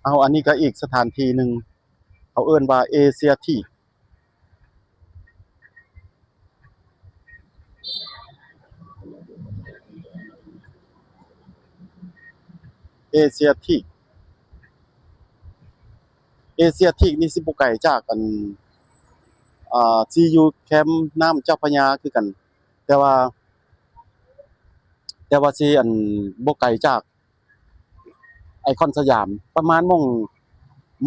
ເອົາ ອັນນີ້ກໍອີກສະຖານທີ່ໜຶ່ງ ເຂົາເອີ້ນວ່າເອເຊຍທີກ ເອເຊຍທີກ ເອເຊຍທີກນີ້ຊິບໍ່ໄກຈາກອັນ ອ່າ ຊິຢູ່ແຄມນ້ຳເຈົ້າພະຍາຄືກັນ ແຕ່ວ່າ ແຕ່ວ່າຊິອັນ ບໍ່ໄກຈາກ ໄອຄອນສະຫຍາມ ປະມານໝ່ອງ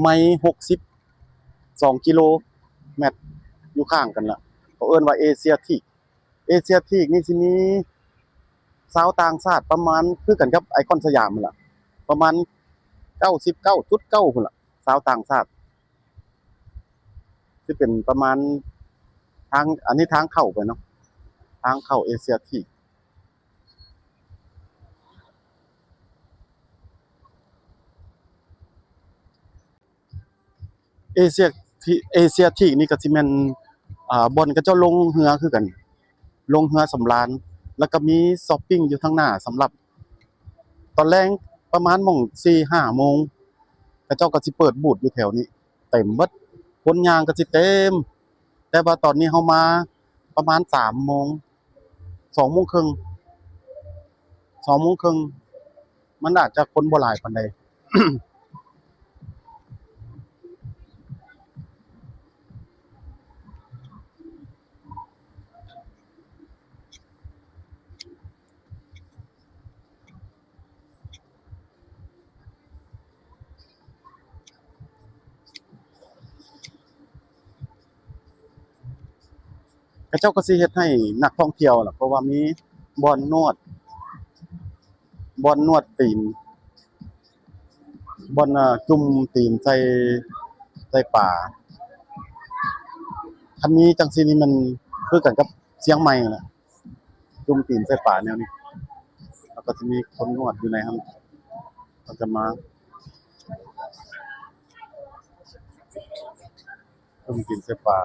ໄມຫົກສິບ ສອງກິໂລແມັດ ຢູ່ຂ້າງກັນລະ ເຂົາເອີ້ນວ່າເອເຊຍທີກ ເອເຊຍທີກນີ້ຊິມີຊາວຕ່າງຊາດປະມານຄືກັນກັບໄອຄອນສະຫຍາມຫັ້ນລະ ປະມານເກົ້າສິບເກົ້າຈຸດເກົ້າພຸ້ນລະ ຊາວຕ່າງຊາດ ຊິເປັນປະມານທາງ ອັນນີ້ທາງເຂົ້າໄປເນາະ ທາງເຂົ້າເອເຊຍທີກ. ເອເຊຍທີ ເອເຊຍທີກນີ້ກໍຊິແມ່ນ ອ່າ ບ່ອນເຂົາເຈົ້າລົງເຮືອຄືກັນ ລົງເຮືອສຳລານ ແລ້ວກໍມີຊັອບປິງຢູ່ທາງໜ້າ ສຳລັບຕອນແລງປະມານໝ່ອງສີ່ຫ້າໂມງ ເຂົາເຈົ້າກໍຊິເປີດບູດຢູ່ແຖວນີ້ ເຕັມເບິດ ຄົນຍ່າງກໍຊິເຕັມ ແຕ່ວ່າຕອນນີ້ເຮົາມາປະມານສາມໂມງ ສອງໂມງເຄິ່ງ ສອງໂມງເຄິ່ງ ມັນອາດຈະຄົນບໍ່ຫຼາຍປານໃດ. ເຂົາເຈົ້າກໍຊິເຮັດໃຫ້ນັກທ່ອງທ່ຽວລະ ເພາະວ່າມີບ່ອນນວດ ບ່ອນນວດຕີນ ບ່ອນ ອ່າ ຈຸ່ມຕີນໃສ່ ໃສ່ປາ ຄັນມີຈັ່ງຊີ້ນີ້ແມ່ນຄືກັນກັບຊຽງໃໝ່ແຫຼະ ຈຸ່ມຕີນໃສ່ປາແນວນີ້ ແລ້ວກໍຈະມີຄົນນວດຢູ່ໃນຫັ້ນ ເຂົາຈະມາຈຸ່ມຕີນໃສ່ປາ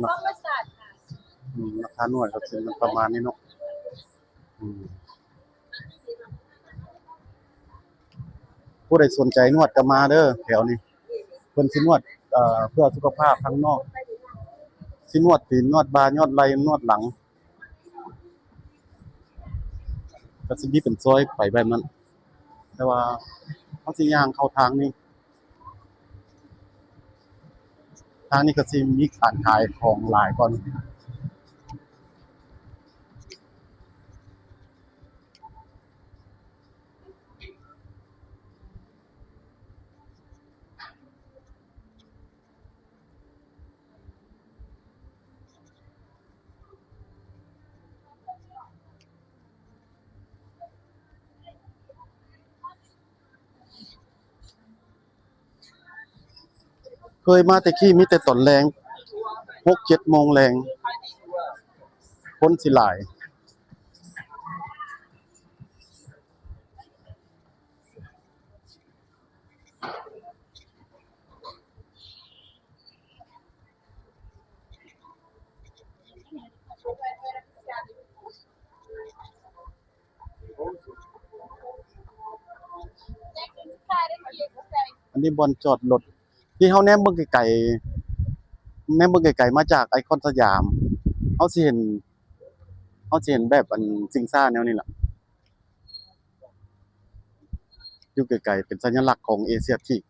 ເນາະ ອືມ ລາຄານວດກໍຊິປະມານນີ້ເນາະ ອືມ ຜູ້ໃດສົນໃຈນວດກໍມາເດີ ແຖວນີ້ ເພິ່ນຊິນວດ ເອີ ເພື່ອສຸຂະພາບທາງນອກ ຊິນວດຕີນ ນວດບ່າ ນວດໄຫຼ່ ນວດຫຼັງ ກໍຊິມີເປັນຊອຍໄປແບບນັ້ນ ແຕ່ວ່າເຮົາຊິຍ່າງເຂົ້າທາງນີ້ ທາງນີ້ກໍຊິມີການຂາຍຂອງຫຼາຍກ່ອນ. ເຄີຍມາແຕ່ກີ້ມີແຕ່ຕອນແລງ ຫົກເຈັດໂມງແລງ ຄົນຊິຫຼາຍ. ອັນນີ້ບ່ອນຈອດລົດ ທີ່ເຮົາແນມເບິ່ງໄກໆ ແນມເບິ່ງໄກໆ ມາຈາກໄອຄອນສະຫຍາມ ເຮົາຊິເຫັນ ເຮົາຊິເຫັນແບບອັນຊິງຊ້າແນວນີ້ລະ ຢູ່ໄກໆ ເປັນສັນຍະລັກຂອງເອເຊຍທີກ.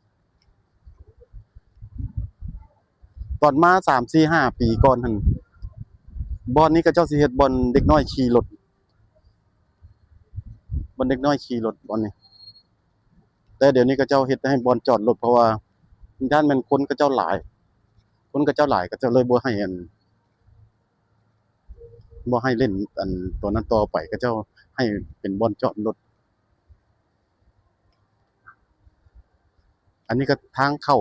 ຕອນມາສາມ ສີ່ ຫ້າ ປີກ່ອນຫັ້ນ ບ່ອນນີ້ເຂົາເຈົ້າຊິເຮັດບ່ອນເດັກນ້ອຍຂີ່ລົດ ບ່ອນເດັກນ້ອຍຂີ່ລົດບ່ອນນີ້ ແຕ່ດຽວນີ້ເຂົາເຈົ້າເຮັດໃຫ້ບ່ອນຈອດລົດ ເພາະວ່າຢ້ານແມ່ນຄົນເຂົາເຈົ້າຫຼາຍ ຄົນເຂົາເຈົ້າຫຼາຍ ເຂົາເຈົ້າເລີຍບໍ່ໃຫ້ອັນ ບໍ່ໃຫ້ຫຼິ້ນອັນຕົວນັ້ນຕໍ່ໄປ ເຂົາເຈົ້າໃຫ້ເປັນບ່ອນຈອດລົດ. ອັນນີ້ກໍທາງເຂົ້າ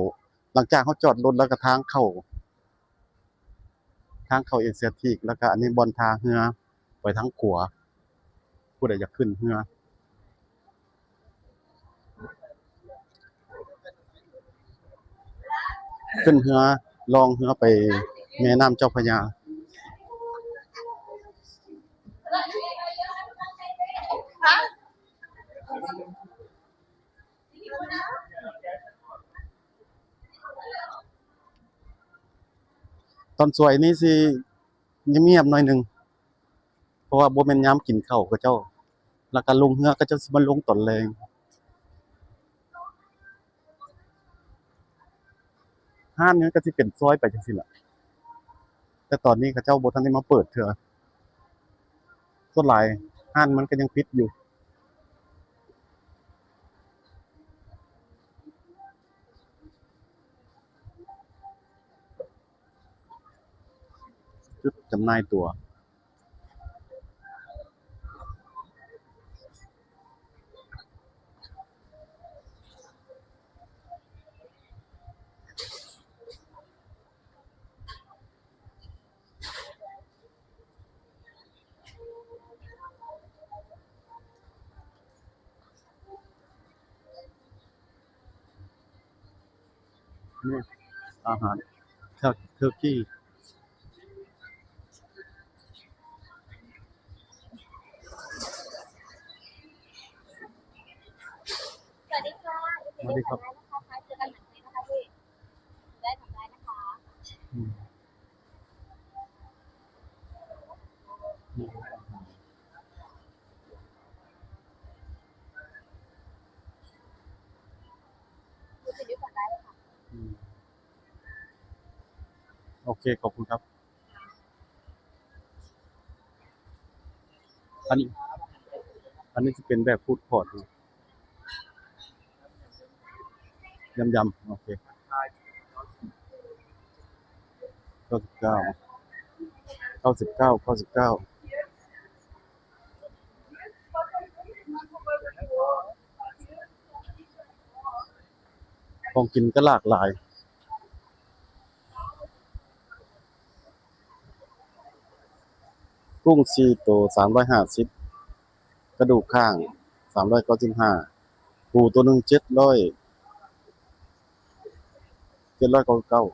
ຫຼັງຈາກເຮົາຈອດລົດແລ້ວກໍທາງເຂົ້າ ທາງເຂົ້າເອເຊຍທີກ ແລ້ວກໍອັນນີ້ບ່ອນທ່າເຮືອໄປທາງຂວາ ຜູ້ໃດຢາກຂຶ້ນເຮືອ ຂຶ້ນເຮືອລ່ອງເຮືອໄປແມ່ນ້ຳເຈົ້າພະຍາ. ຕອນສວຍນີ້ຊິງຽບໆໜ້ອຍໜຶ່ງ ເພາະວ່າບໍ່ແມ່ນຍາມກິນເຂົ້າເຂົາເຈົ້າ ແລ້ວກະລົງເຮືອເຂົາເຈົ້າຊິມາລົງຕອນແລງ. ຮ້ານມັນກະຊິເປັນຊອຍໄປຈັ່ງຊີ້ລະ ແຕ່ຕອນນີ້ເຂົາເຈົ້າບໍ່ທັນໄດ້ມາເປີດເທື່ອ ສ່ວນຫຼາຍຮ້ານມັນກະຍັງປິດຢູ່. ຈຸດຈຳໜ່າຍຕົ໋ວ. ອາຫານເທີກີ. สวัสดีค่ะ สวัสดีครับ เจอกันใหม่นะคะพี่ ได้ทำได้นะคะ อืม โอเค ขอบคุณครับ. ອັນນີ້ ອັນນີ້ຊິເປັນແບບຟູດຄອດ ຍຳໆ ໂອເຄ ເກົ້າສິບເກົ້າ ເກົ້າສິບເກົ້າ ເກົ້າສິບເກົ້າ. ຂອງກິນກະຫຼາກຫຼາຍ ກຸ້ງສີ່ໂຕສາມຮ້ອຍຫ້າສິບ ກະດູກຂ້າງສາມຮ້ອຍເກົ້າສິບຫ້າ ປູໂຕໜຶ່ງເຈັດຮ້ອຍ ເຈັດຮ້ອຍເກົ້າສິບເກົ້າ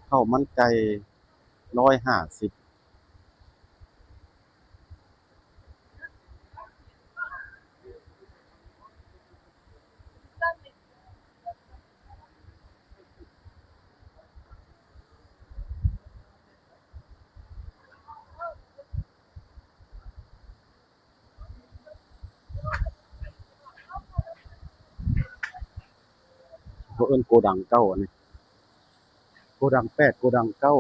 ເຂົ້າມັນໄກ່ຮ້ອຍຫ້າສິບ. ເຂົາເອີ້ນໂກດັງເກົ່າ ອັນນີ້ ໂກດັງແປດ ໂກດັງເກົ້າ.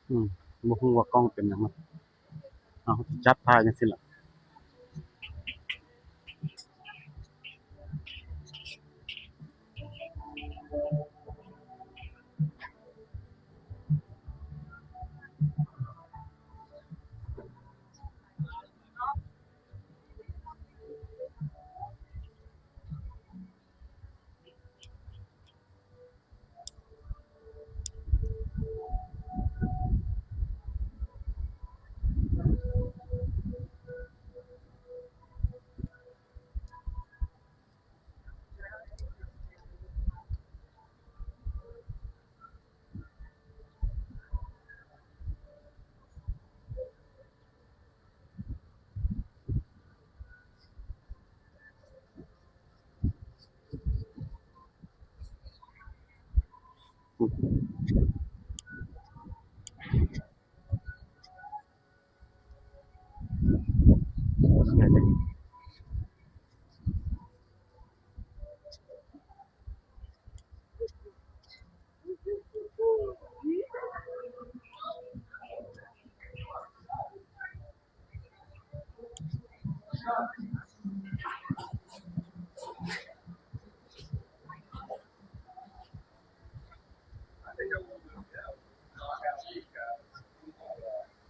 ອືມ ບໍ່ຮູ້ວ່າກ້ອງເປັນຫຍັງນະ. ເອົາ ຈັບຖ່າຍຈັ່ງຊີ້ລະ.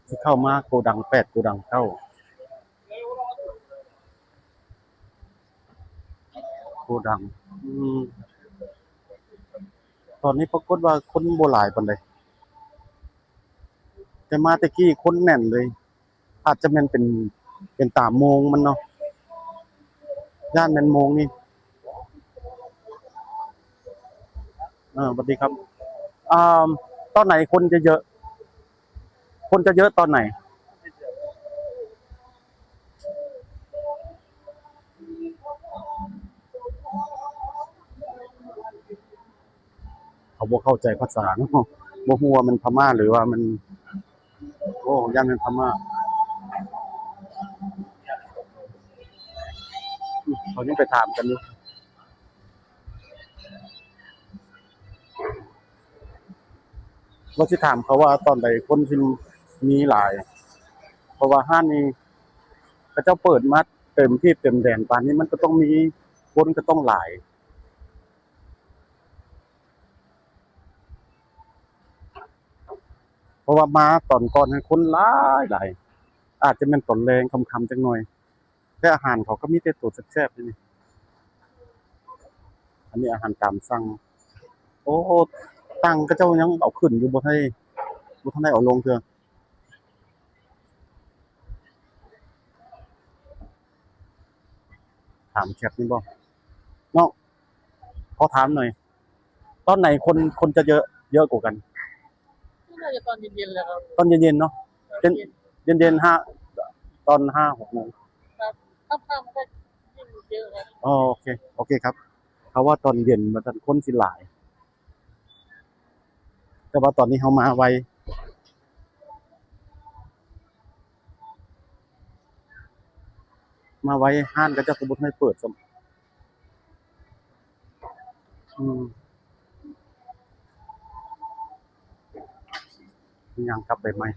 ທີ່ເຂົ້າມາໂກດັງແປດ ໂກດັງເກົ້າ ໂກດັງ ອືມ ຕອນນີ້ປາກົດວ່າຄົນບໍ່ຫຼາຍປານໃດ ແຕ່ມາແຕ່ກີ້ຄົນແໜ້ນເລີຍ. ອາດຈະແມ່ນເປັນ ເປັນຕາມໂມງມັນເນາະ ຢ້ານແມ່ນໂມງນີ້. ເອີ ສະຫວັດດີຄັບ ອາ ຕອນໄຫນຄົນຈະເຍີະ? ຄົນຈະເຍີະຕອນໄຫນ? ເຂົາບໍ່ເຂົ້າໃຈພາສາເນາະ ບໍ່ຮູ້ວ່າມັນພະມ້າ ຫຼືວ່າມັນ ໂອ້ ຢ້ານແມ່ນພະມ້າ ເຂົາຍັງໄປຖາມກັນຢູ່. ວ່າຊິຖາມເຂົາວ່າຕອນໃດຄົນຊິມີຫຼາຍ ເພາະວ່າຮ້ານນີ້ເຂົາເຈົ້າເປີດມາເຕັມທີ່ເຕັມແດນປານນີ້ ມັນກໍຕ້ອງມີ ຄົນກໍຕ້ອງຫຼາຍ ເພາະວ່າມາຕອນກ່ອນຫັ້ນຄົນຫຼາຍໆ ອາດຈະແມ່ນຕອນແລງຄ່ຳໆຈັກໜ່ອຍ. ແຕ່ອາຫານເຂົາກໍມີແຕ່ໂຕແຊບໆເດນີ້ ອັນນີ້ອາຫານຕາມສັ່ງ. ໂອ້ ຕັ່ງເຂົາເຈົ້າຍັງເອົາຂຶ້ນຢູ່ ບໍ່ທັນ ບໍ່ທັນໄດ້ເອົາລົງເທື່ອ. ຖາມແຄບນີ້ບໍ່ ນ້ອງ ຂໍຖາມໜ່ອຍ ຕອນໃດຄົນ ຄົນຈະເຍີະ ເຍີະກວ່າກັນ? ໜ້າຈະຕອນເຢັນໆແຫຼະຄັບ ຕອນເຢັນໆເນາະ ຕອນເຢັນ ເຢັນໆ ຫ້າ ຕອນຫ້າຫົກໂມງ ຄັບ ຄ່ຳໆກໍຍິ່ງເຍີະຄັບ. ອໍ ໂອເຄ ໂອເຄຄັບ ເຂົາວ່າຕອນເຢັນວ່າຊັ້ນ ຄົນຊິຫຼາຍ ແຕ່ວ່າຕອນນີ້ເຮົາມາໄວ ມາໄວ ຮ້ານເຂົາເຈົ້າກໍບໍ່ທັນໄດ້ເປີດຊ້ຳ. ອືມ ຍ່າງກັບໄປໃໝ່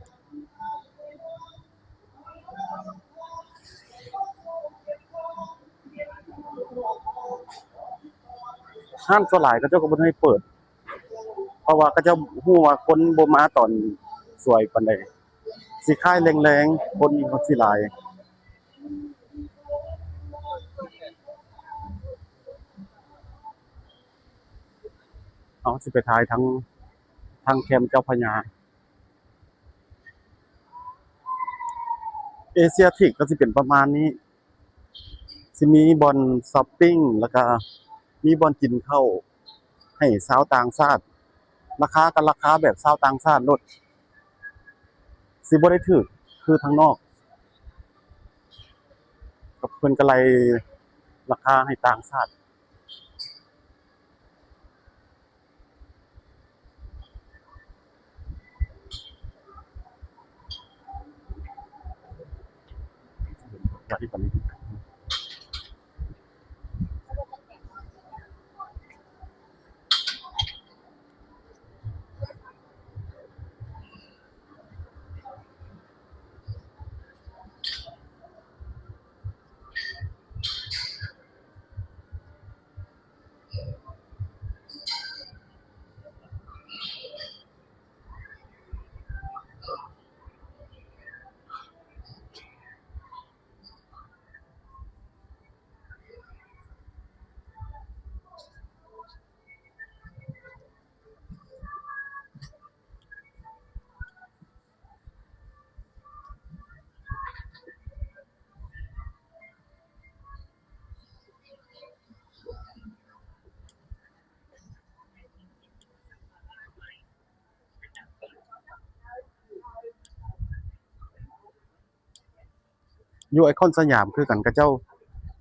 ຮ້ານສ່ວນຫຼາຍເຂົາເຈົ້າກໍບໍ່ທັນໄດ້ເປີດ ເພາະວ່າເຂົາເຈົ້າຮູ້ວ່າຄົນບໍ່ມາຕອນສວຍປານໃດ ຊິຄ້າຍແລງໆ ຄົນກໍຊິຫຼາຍ. ເຮົາຊິໄປຖ່າຍທາງ ທາງແຄມເຈົ້າພະຍາ ເອເຊຍທິກກໍຊິເປັນປະມານນີ້ ຊິມີບ່ອນຊັອບປິງ ແລ້ວກະມີບ່ອນກິນເຂົ້າໃຫ້ຊາວຕ່າງຊາດ ລາຄາກໍລາຄາແບບຊາວຕ່າງຊາດໂລດ ຊິບໍ່ໄດ້ຖືກຄືທາງນອກ ເພິ່ນກໍໄລ່ລາຄາໃຫ້ຕ່າງຊາດ. ເ ຢູ່ໄອຄອນສະຫຍາມຄືກັນ ເຂົາເຈົ້າ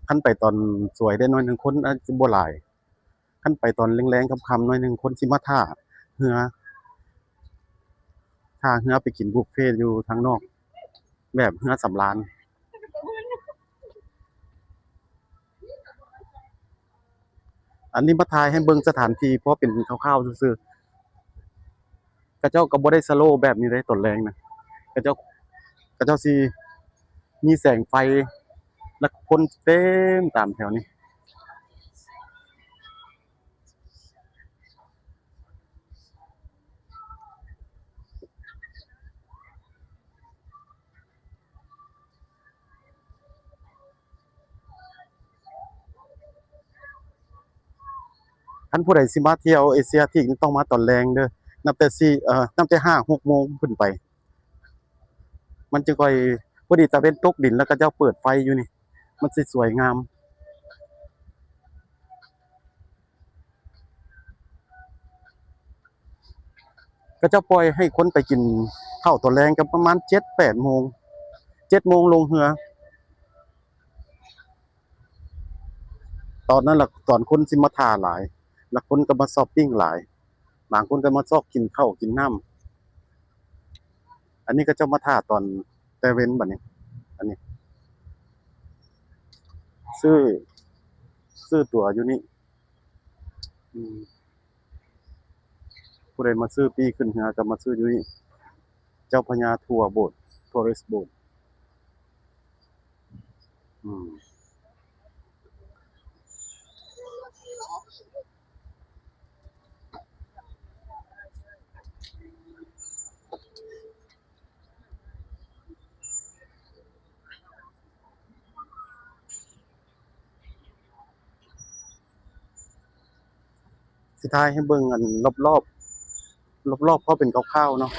ຄັນໄປຕອນສວຍໄດ້ໜ້ອຍໜຶ່ງ ຄົນອາດຈະບໍ່ຫຼາຍ. ຄັນໄປຕອນແລງໆ ຄ່ຳໆ ໜ້ອຍໜຶ່ງ ຄົນຊິມາຖ້າເຮືອ ຖ້າເຮືອໄປກິນບຸບເຟຢູ່ທາງນອກ ແບບເຮືອສຳລານ. ອັນນີ້ມາຖ່າຍໃຫ້ເບິ່ງສະຖານທີ່ພໍເປັນຄ່າວໆຊື່ໆ. ເຂົາເຈົ້າກໍບໍ່ໄດ້ສະໂລແບບນີ້ເດ້ ຕອນແລງນະ ເຂົາເຈົ້າ ເຂົາເຈົ້າຊິມີແສງໄຟ ແລ້ວຄົນເຕັມຕາມແຖວນີ້. ຄັນຜູ້ໃດຊິມາທ່ຽວເອເຊຍທີກນີ້ ຕ້ອງມາຕອນແລງເດີ ນັບແຕ່ສີ່ ເອີ ນັບແຕ່ຫ້າຫົກໂມງຂຶ້ນໄປ ມັນຈຶ່ງຄ່ອຍ ພໍດີຕາເວັນຕົກດິນ ແລ້ວເຂົາເຈົ້າເປີດໄຟຢູ່ນີ້ ມັນຊິສວຍງາມ. ເຂົາເຈົ້າປ່ອຍໃຫ້ຄົນໄປກິນເຂົ້າຕອນແລງກໍປະມານເຈັດແປດໂມງ ເຈັດໂມງລົງເຮືອ. ຕອນນັ້ນລະ ຕອນຄົນຊິມາຖ້າຫຼາຍ ລະຄົນກໍມາຊັອບປິງຫຼາຍ ບາງຄົນກໍມາຊອກກິນເຂົ້າກິນນ້ຳ. ອັນນີ້ເຂົາເຈົ້າມາຖ້າຕອນແຕ່ເວັນ ບັດນີ້ ອັນນີ້ ຊື້ ຊື້ตั๋ວຢູ່ນີ້. ອືມ ຜູ້ໃດມາຊື້ປີ້ຂຶ້ນເຮືອກໍມາຊື້ຢູ່ນີ້ ເຈົ້າພະຍາທົວໂບດ Tourist Boat. ອືມ ຊິຖ່າຍໃຫ້ເບິ່ງອັນລອບໆ ລອບໆ ພໍເປັນຄ່າວໆເນາະ.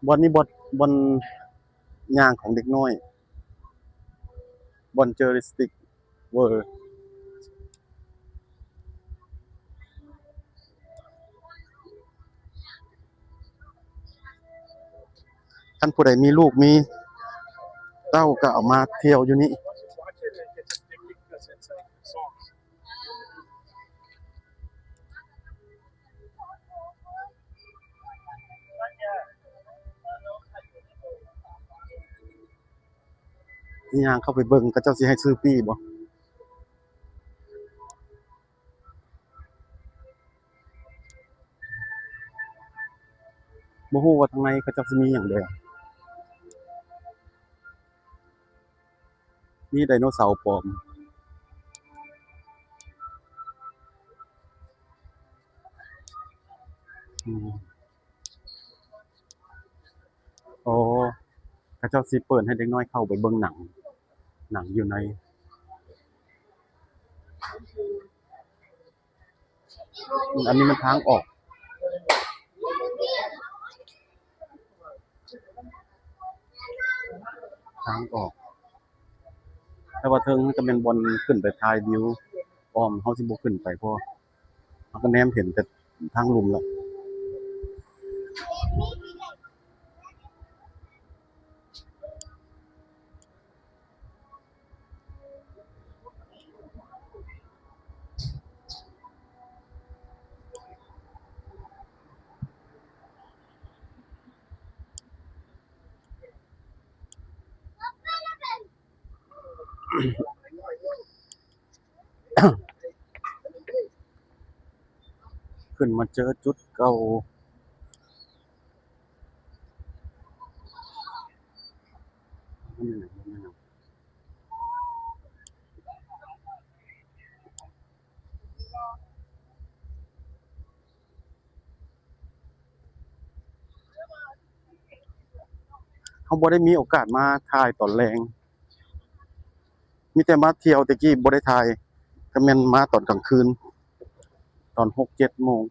ບ່ອນນີ້ບ່ອນ ບ່ອນຍ່າງຂອງເດັກນ້ອຍ ບ່ອນ Jurassic World. ຄັນຜູ້ໃດມີລູກມີເຕົ້າກໍເອົາມາທ່ຽວຢູ່ນີ້. ຍ່າງເຂົ້າໄປເບິ່ງ ເຂົາເຈົ້າຊິໃຫ້ຊື້ປີ້ບໍ່? ບໍ່ຮູ້ວ່າທາງໃນເຂົາເຈົ້າຊິມີຫຍັງແດ່. ມີໄດໂນເສົາປອມ. ອືມ. ອໍ ເຂົາເຈົ້າຊິເປີດໃຫ້ເດັກນ້ອຍເຂົ້າໄປເບິ່ງໜັງ, ໜັງຢູ່ໃນ ອັນນີ້ມັນທາງອອກ, ທາງອອກ. ແຕ່ວ່າເທິງມັນກໍແມ່ນບ່ອນຂຶ້ນໄປຖ່າຍວິວອ້ອມ, ເຮົາຊິບໍ່ຂຶ້ນໄປ ເພາະເຮົາກໍແນມເຫັນແຕ່ທາງລຸ່ມລະ. ຂຶ້ນມາເຈີຈຸດເກົ່າ. ເຮົາບໍ່ໄດ້ມີໂອກາດມາຖ່າຍຕອນແລງ, ມີແຕ່ມາທ່ຽວ. ແຕ່ກີ້ບໍ່ໄດ້ຖ່າຍ, ກໍແມ່ນມາຕອນກາງຄືນ ຕອນຫົກເຈັດໂມງ.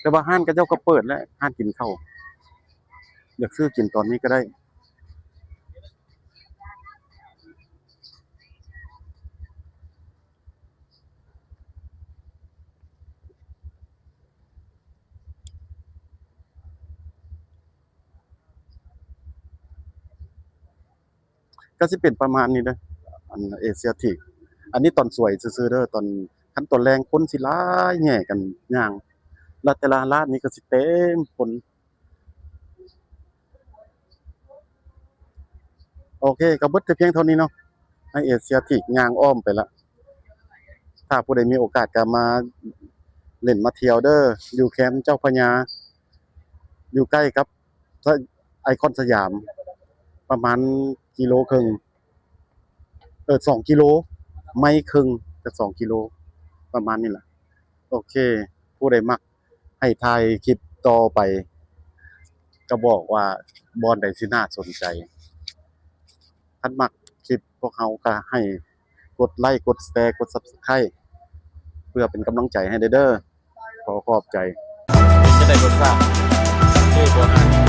ແຕ່ວ່າຮ້ານເຂົາເຈົ້າກໍເປີດແລ້ວ ຮ້ານກິນເຂົ້າ ຢາກຊື້ກິນຕອນນີ້ກໍໄດ້. ກໍຊິເປັນປະມານນີ້ເດີ ອັນເອເຊຍທີກ. ອັນນີ້ຕອນສວຍຊື່ໆເດີ ຕອນ ຄັນຕອນແລງຄົນຊິຫຼາຍແຫ່ກັນຍ່າງ ແລະແຕ່ລະຮ້ານນີ້ກໍຊິເຕັມຄົນ. ໂອເຄ ກໍເບິດແຕ່ພຽງເທົ່ານີ້ເນາະ ໃນເອເຊຍທີກຍ່າງອ້ອມໄປລະ. ຖ້າຜູ້ໃດມີໂອກາດກໍມາຫຼິ້ນມາທ່ຽວເດີ ຢູ່ແຄມເຈົ້າພະຍາ ຢູ່ໃກ້ກັບ ສະ ໄອຄອນສະຫຍາມ ປະມານກິໂລເຄິ່ງ ເອີ ສອງກິໂລ ໄມເຄິ່ງກັບສອງກິໂລ ປະມານນີ້ລະ. ໂອເຄ ຜູ້ໃດມັກໃຫ້ຖ່າຍຄລິບຕໍ່ໄປ ກໍບອກວ່າບ່ອນໃດທີ່ໜ້າສົນໃຈ. ຄັນມັກຄລິບພວກເຮົາກໍໃຫ້ກົດໄລກົດແຊກົດ Subscribe ເພື່ອເປັນກຳລັງໃຈໃຫ້ແດ່ເດີ. ຂໍຂອບໃຈ. ເປັນຈັ່ງໃດລົດຊາດ? ຄືບໍ່ຫັ້ນ